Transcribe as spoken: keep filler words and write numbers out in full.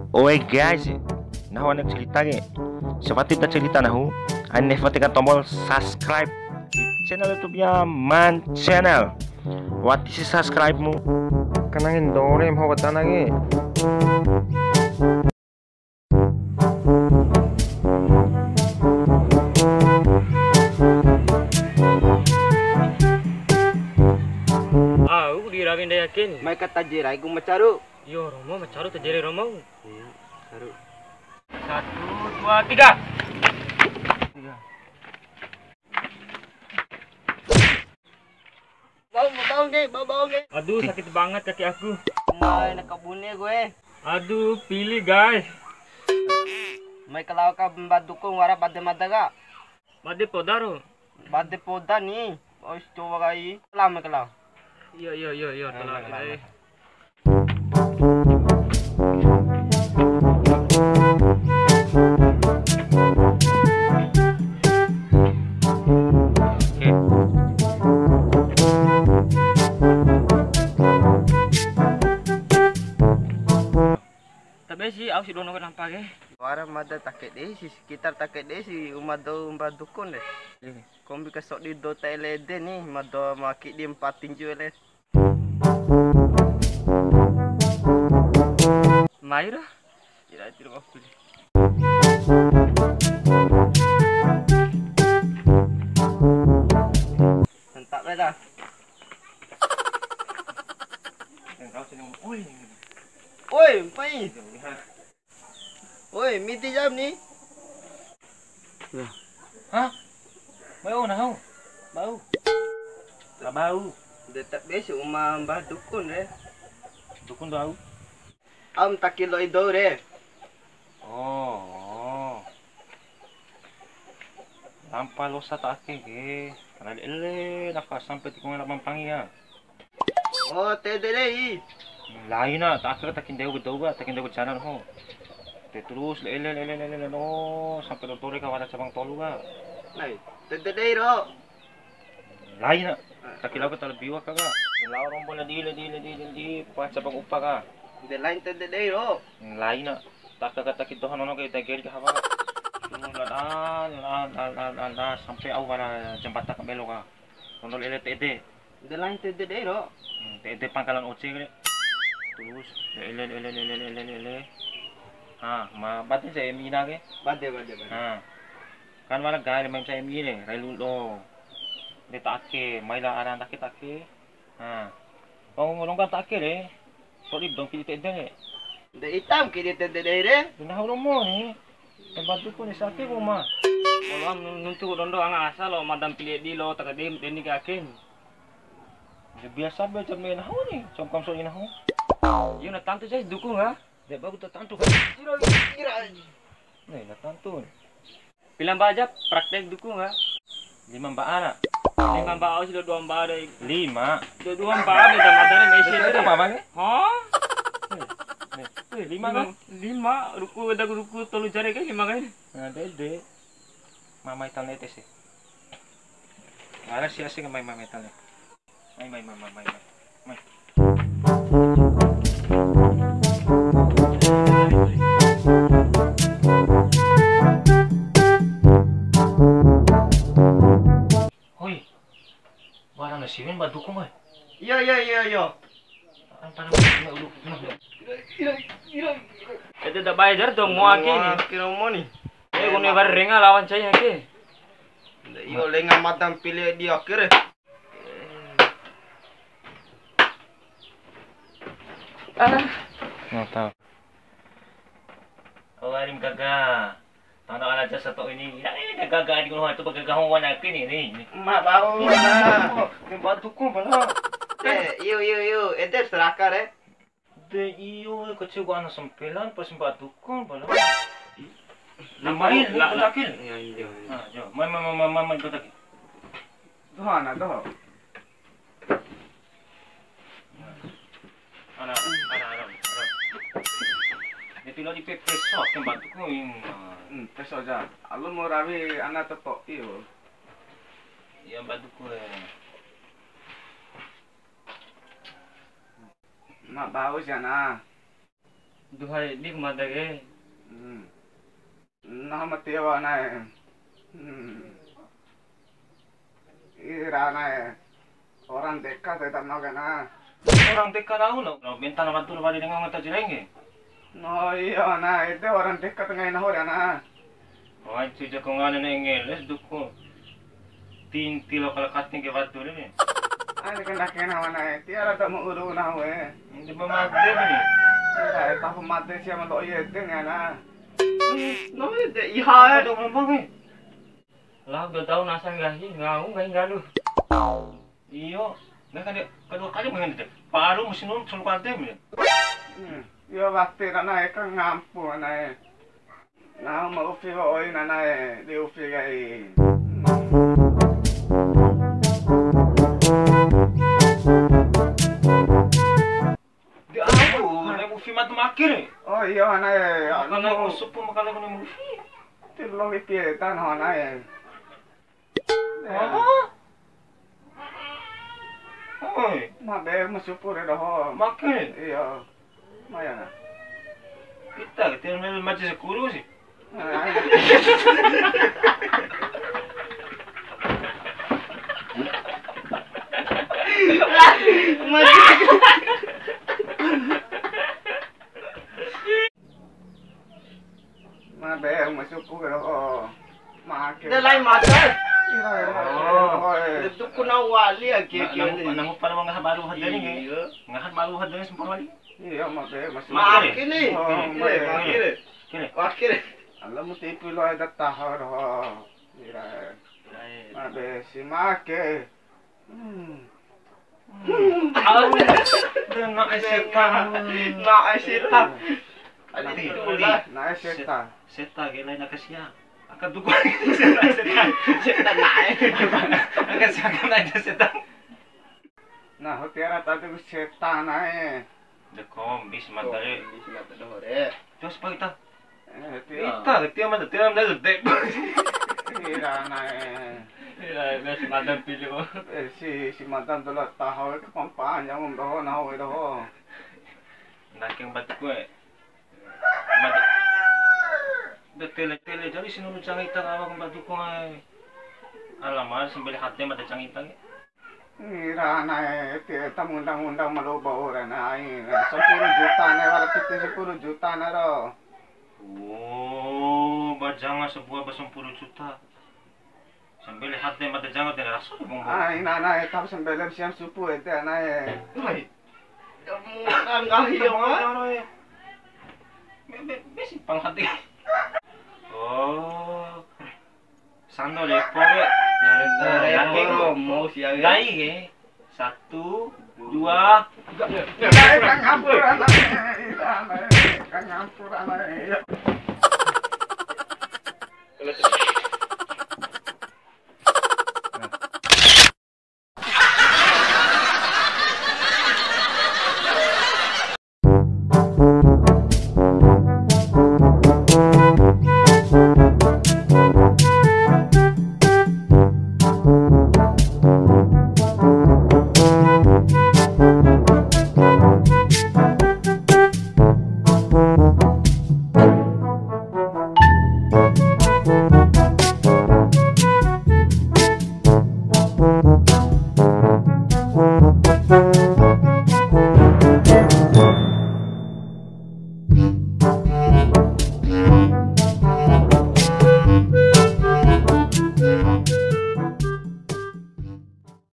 Oe guys, nahu ne'e cerita ke. Sawatipu ta cerita nahu, aina nefa tekan tombol subscribe di channel YouTube-nya Man Channel. Wati si subscribe-mu. Kanange ndore ma wati nangge. Au di rawi ndai yakin. Mai kata jirai ku macaru. Yo, romo, ma caru ta jere romo. Iya, caru. Satu, dua, tiga. Tiga. Bau, bau, nge, bau, bau, nge. Aduh, sakit banget kaki aku. Mai na kabune gue. Aduh, pilih, guys. Mai kalau ka mbah dukun wara bade mada ka. Bade poda ro. Bade poda ni. Os, coba kai. Lama kalau. Iya, iya, iya, iya, tenang, tenang. Tabe si, au si dono nampa ke. Wara mada take dei si, sekitar take dei si, uma dou mbah dukun de. Kombi ka sodi dou ta ele ede ni, ma dou ma kidi mpa tinju ele. Mai ra. Ira tiro aku. Santap ya dah. Oi, pai. Oi, midi jam ni. Hah? Bau nahu? Bau. La bau. De tabe si uma mbah dukun re. Dukun bau. Am taki lo'i dou re. Oh. Lampa losa ta ake ke. Karena ele naka sampai tikungan la mampangi ya. Oh, tede dei. Laina, ta ake taki ndeu ke dou ka, taki ndeu ke jana ho. Te terus le ele ele ele ele no sampai dotore ka wara cabang tolu ka. Lai, tede dei ro. Laina, taki lau ka tala biwa ka ka. Lao rombo le di le di le di le di pa cabang upa ka. De lain tede dei ro. Laina, ta ake ka taki doho nono ke dageri ka hawa. Terus la dan la dan la dan la sampai au wara jambata ka belo ka. Kondo ele tede. De lain tede dei ro. Hmm, tede pangkalan ojek re. Terus ele ele ele ele ele ele. Ha, ma bade sa M I na ke. Bade, bade, bade. Ha. Kan wala gai mai sa M I re, rai ludo. De ta ake, mai la aran ta ake ta ake. Ha. Wong ngolong kan ta ake re. Sodi dou kidi tede re. De itam kidi tede dei re. De nahu romo ni. Tempat tuku ni sake ku ma. Kalau am nun-, nuntu dondo anga asa lo madam pili di lo taka dem deni ka ake. De biasa be jam nahu ni, jam kam sodi nahu. Iyo na tantu sai dukun ha. De bagus ta tantu kan. Ira, ira. Nih, na tantu. Pila mba'a ja praktek dukun ka? Lima mba'a na. Lima mba'a, au si dua mba'a dei. Lima. Dua mba'a beda mada re mese. Itu apa, Bang? Hah? Nih, nih. Wih, lima kan? Lima, ruku, ada ruku tolu jari kan lima kan? Nah, dede. Mama ital nete sih. Mana sih asing main mama ital nete? Mai, mai, mai, mai, mai, mai. Mai. Hoi. Barang na siwin ba dukung, oi. Iyo, iyo, iyo, iyo. Antara ulu. Ede da bae jar dong, mo aki ni. Kira mo ni. Eh, gune bar renga lawan saya ke. Iyo, lenga mada pili di akhir. Ah. Nggak tahu. Oh, arim gaga. Tanda ala jasa to ini. Ya, eh, gaga di rumah itu gaga ho wana kini ni. Ma bau na. Ni batu ku bala. Eh, iyo, iyo, iyo. Ede seraka re. De iyo, kecil gua anak sempelan pas batu ku bala. Nah, main, la, la, takil. Iya, iya. Nah, yo, main, main, main, main, main, takil. Doho ana, doho. Ana, ana, ana, ana. Jadi lo di pe-, peso, kan batu ku ing. Hmm, peso ja. Alun mau rawi ana teto, iyo. Iya, batu ku, eh. Ma bau si ana. Duha edi ku mada ke. Hmm. Nahu ma tio anae. Hmm. Ira anae. Orang dekat ya, tak mau kena. Orang dekat tahu lo. Lo minta nama tu lo pada dengan ngata jirenge. No, iya, na, ede orang dekat ngai nahu re, na. Wai, tu jago ngana ne ngeles duku. Tinti lo kala kating ke batu ni. Ane kena kena mana, eh. Tiara tak mau uru nahu, eh. Ini mau mati ni. Tiara, eh, tak mati siapa lo iya ede ngana. No, ede iha, eh. Ada ngomong, eh. Lah, udah tahu nasa nggahi, ngau nggahi nggalu. Iyo, nah kan dia kedua kali main itu. Baru musim nuntul kantem ya. Hmm. Iyo, waktu nana eka ngampu nana e. Nah, mau ufi wa oi nana e, di ufi kai. Hmm. Di aku, naik movie mati makir. Oh, iya, nana e. Makanya aku supu, makanya aku naik movie. Tilowi pietan, nana e. Hah? Oi. Ma be ma supu re doho. Make? Iya. Maya na. Ita, kete mel maji sekuru sih. Ah. Maji. Ma be, ma supu ke doho. Ma ake. De lain mata. Ira, ira, oh. Ira, ira. Itu kuna wali ake, ake. Namu, namu pada ngaha baru hadani ke? Iya. Ngaha baru hadani sempur wali. Iya, ma be, ma supu. Ma ake ni. Oh, kire, ma be. Ma kire. Kire. Ma kire. Allah mu tipu lo ada taho doho. Ira. Ira, ira. Ma be, si ma ake. Hmm. Hmm. Au. Na'e setan. Na'e setan. Nanti, nanti. Na'e setan. Setan ke lain aka sia. Aka dukun. Setan, setan. Setan na'e. Aka sia kan aja setan. Nah, tiara tadi ku setan na'e. De kombis mata re. Kombis mata doho re. Terus apa kita? Eh, tiara. Ita, tiara mata, tiara mata gede. Ira na'e. Ira, bes mata pilih. Eh, si, si mata dulu tahu ke kompa, yang doho, nahu doho. Nakeng batu kue. Mada. De tele, tele, jadi sinuru cangi ta kawa kemba dukung ai. Alamat sembeli hate mada cangi ta ke. Ira na'e, ti eta mundang-mundang malu bau ra na'e. Sampuru juta na'e, wara piti sampuru juta na'e ro. Oh, bajanga sabua ba sampuru juta. Sambele hate mada janga de rasa de bumbu. Ah, ina na'e, tau sambele siang supu ede na'e. Woi. Kamu nggahi ya, Mak? Be, be, be simpang hati. Oh. Sando lepo ke. Lepo, mau siang ya. Dai ke. Satu, dua, tiga. Na'e, kang ampur, na'e. Na'e, kang ampur, na'e.